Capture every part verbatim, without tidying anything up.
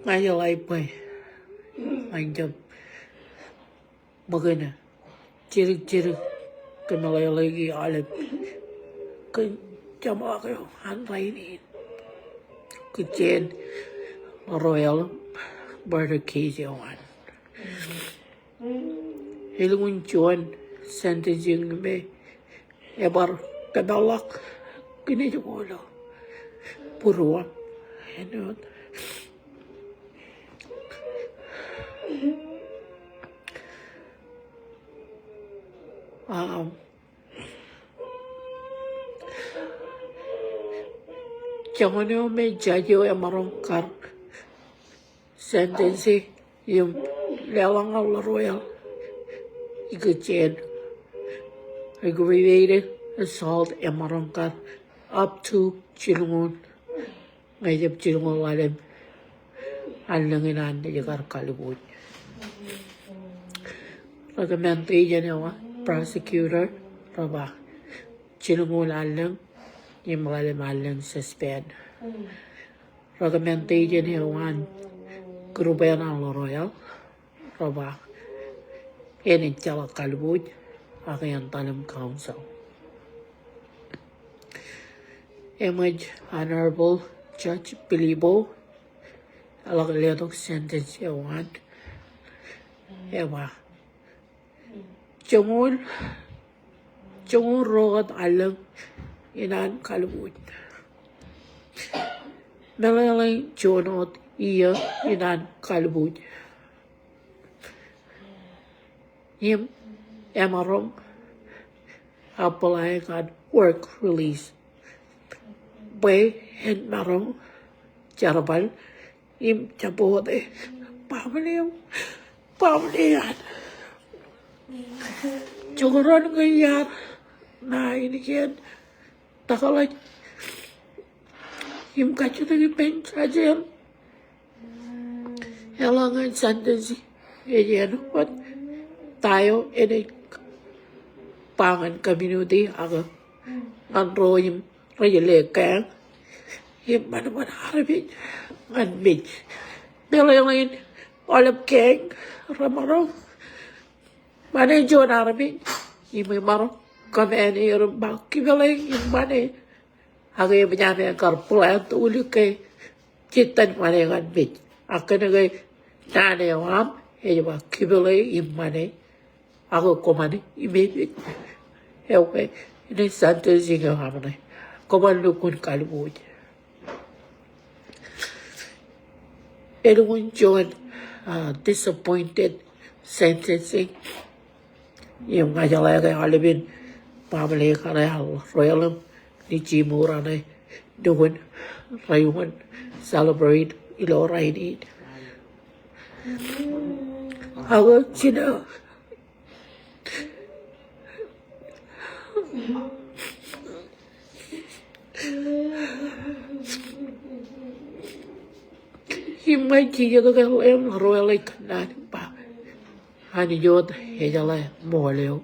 Ña ij jeḷā bwe ña ij jab ṃōkaj jidik jidik kōmeḷeḷeiki aolep kōn jeṃḷọk eo an rainin. Kōj jān royal murder case eo an. Elukkuun juon sentencing me ebar kōpeḷḷọk kinej ko ilo būruōṃ āinwōt. Um, joñan eo me judge eo emaroñ kar sentence e im leḷọk ñan ḷọroyal ikijjien aggravated assault emaroñ kar up to jilñuul. Ñe ejab jilñuul ḷalem, allōñ in an ej kar kalbuuj. Recommendation eo an prosecutor, re ba jilñuul allōñ im ḷalem allōñ suspend. Recommendation eo an group eo an ḷọroyal, re ba en ejjeḷọk kalbuuj ak en etal im counsel. Eṃōj Honorable Judge Pilipo eḷak letok sentence eo an, e ba joñoul, joñoul ruo wōt allōñ in an kalbuuj. Meḷeḷein juon wōt iiō in an kalbuuj. Im emaroñ apply ñan work release bwe en maroñ jerbal im jab wōte baaṃle eo, baaṃle eo an. Jekdọọn ke iar ṇa in kien tōkḷaj im kajjitōk ippān judge in eḷaññe sentence ej āinwōt ta eo enaaj ba ñan community ak ñan ro im rej le gang im ṃanṃan armej ñan mej. Meḷeḷein aolep gang remaroñ ṃane juon armej im emaroñ kōṃṃane er im ba kipeḷe im ṃane. Ak eṃōj aṃ kar plant ulik ke jitōn ṃane ñan mej. Ak kōnke naan eo aṃ ej ba kipeḷe im ṃane ak koṃṃan im mej. Ekwe, eṇ sentence eo aṃ ṇe. Koṃṃan lukkuun kalbuuj. Elukkuun juon, ah, disappointed sentencing. Im ña jeḷā ke aolepen baaṃle kaṇe ḷọroyal im Nijimura ṇe nukun rein celebrate ilo rainin. Ak jino im ña ij jijet ke ḷeeṃ ḷọroyal ej kōnnaan im ba Anij wōt ejeḷā ṃool eo.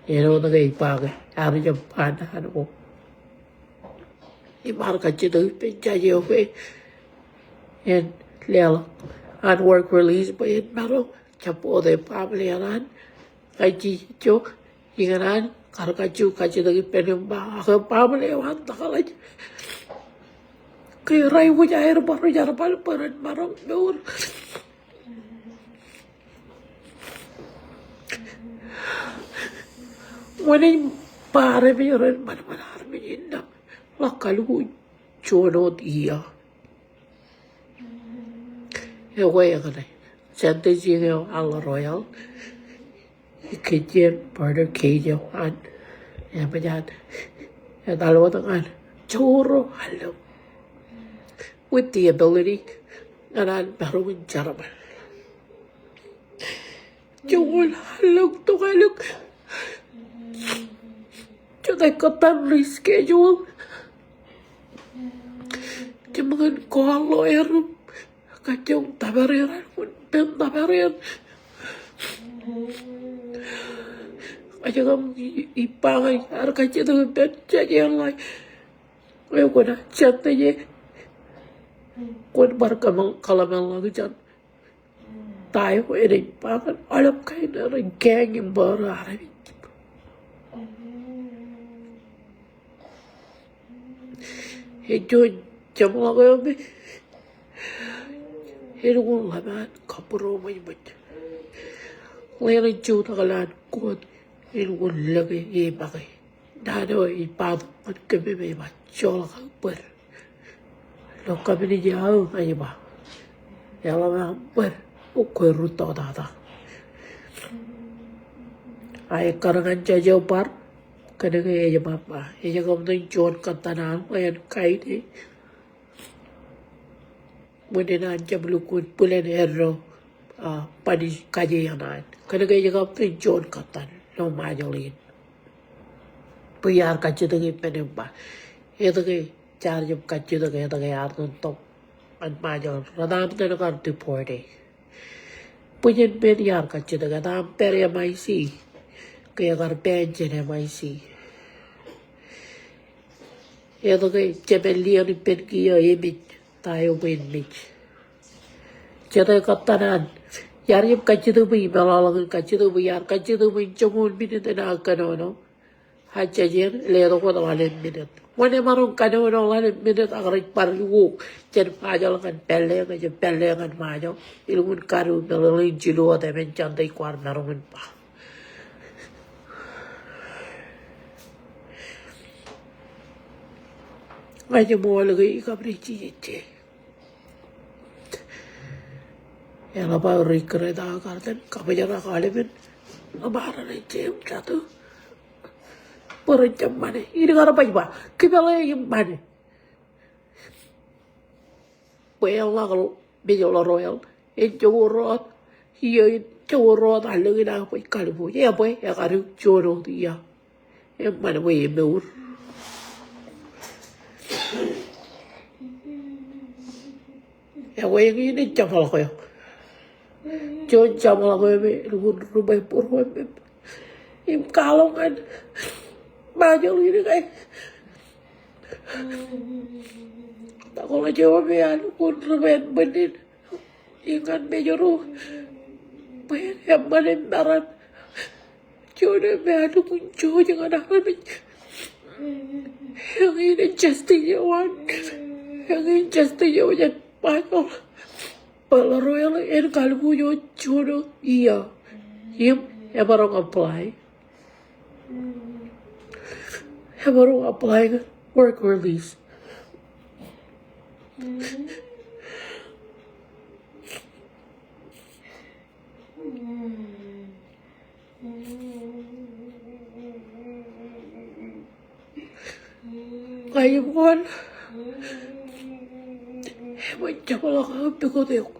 Āinwōt ke ej ba ke ear jab ba naan ko im ear kajjitōk ippān judge eo ke en leḷọk an work release bwe en maroñ jab wōte baaṃle eo an. Ña ij jijet ijo ikōṇaan kar kajju kajjitōk ippān im ba ak baaṃle eo an tōkḷaj ke rej wōj aer bar jerbal bwe ren maroñ mour. Wōn ej ba armej ren ṃanṃan armej innām ḷọk kalbuuj juon wōt iiō. Ekwe, ekwe ṇe sentencing eo an ḷọroyal ikijjien murder case eo an. Eṃōj an etal wōt ñan joñoul ruo allōñ with the ability ñan an maroñ in jerbal. Joñoul allōñ tokālik jete kōttan reschedule. Jemaroñ in call lawyer im kajjioñ tōpar er, elukkuun pen tōpar er. Kajjioñ im ij ba ñe ear kajjitōk ippān judge eo ḷọk. Ekwe, jete je Kwōn bar kōmeḷeḷe, kōḷmānḷọkjeṇ ta eo enaaj ba ñan aolep kain ro, gang im bar armej. Ej juon jeṃḷọk eo me elukkuun ḷōṃaan kabūroṃōj ṃōj. Ḷeeṇ in jutak lowaan Koot, elukkuun lōke e make. Naan eo ej ba tok ñan kōm me ej ba joḷọk aō bōd. Ilo community eo aō ej ba, eḷap aṃ bōd bwe kwe rūtto tata. Ak ekkar ñan judge eo bar, kōnke ej ba, ej kōṃṃan juon kōttan an ḷeeṇ kain e. Ṃōṇōṇō an jab lukkuun bwilen eddo, ah, ban kaje eṇ an. Kōnke ej kab juon kōttan ilo Ṃajeḷ in. Bwe iar kajjitōk ippān im ba, etke jaar jab kajjitōk, etke ear tontok ñan Ṃajeḷ, rot aṃ tōn kar deport e. Bwe jen pād iar kajjitōk, etaṃ pād M I C ke ekar pād jān M I C. Etke jemed lien ippān kiiō emej ta eo bwe en mej. Jete kōttan an. Iar jab kajjitōk bwe imeḷọkḷọk in kajjitōk bwe iar kajjitōk bwe in joñoul minit eṇ aō kōnono. Ak judge eṇ letok wōt ḷalem minit. Wōn emaroñ kōnono ḷalem minit ak rej bar iwōj jān Ṃajeḷ ñan Pālle, ñe ej Pālle ñan Ṃajeḷ. Elukkuun kadu meḷeḷein jilu wōt emān jān ta eo kwaar maroñ in ba. Ña ij ṃool ke ikabwinejije. Eḷap aō regret aō kar itōn kabōjrak aolepen ḷōṃarereje im jatū. Bwe ren jab ṃane. Inaaj kar baj ba, kōpeḷḷọk im ṃane. Bwe eḷak mej ḷọroel. En jọwōr wōt. Iiō in jọwōr wōt allōñ in aō bwe ej kalbuuj. Ebwe, ekadu juon wōt iiō. Eṃṃan bwe emour. Ekwe eñin ej jeṃḷọk eo. Juon jeṃḷọk eo me lukkuun rup e būruem im, im kwaḷọk ñan Ṃajeḷ in ke. Taktō eo me ear lukkuun rup e bōlen. Im ñan Mājro. Bwe eṃṃan im maroñ. Juon eo me ear lukkuun jouj ñan armej. Eñin ej justice eo an. Eñin justice eo jān Ṃajeḷ. Bwe ḷọroel en kalbuuj wōt juon eo iiō. Im emaroñ apply. Emaroñ apply ñan work release. Ña ij ṃool. Eṃōj jeṃḷọk aō pukot eok.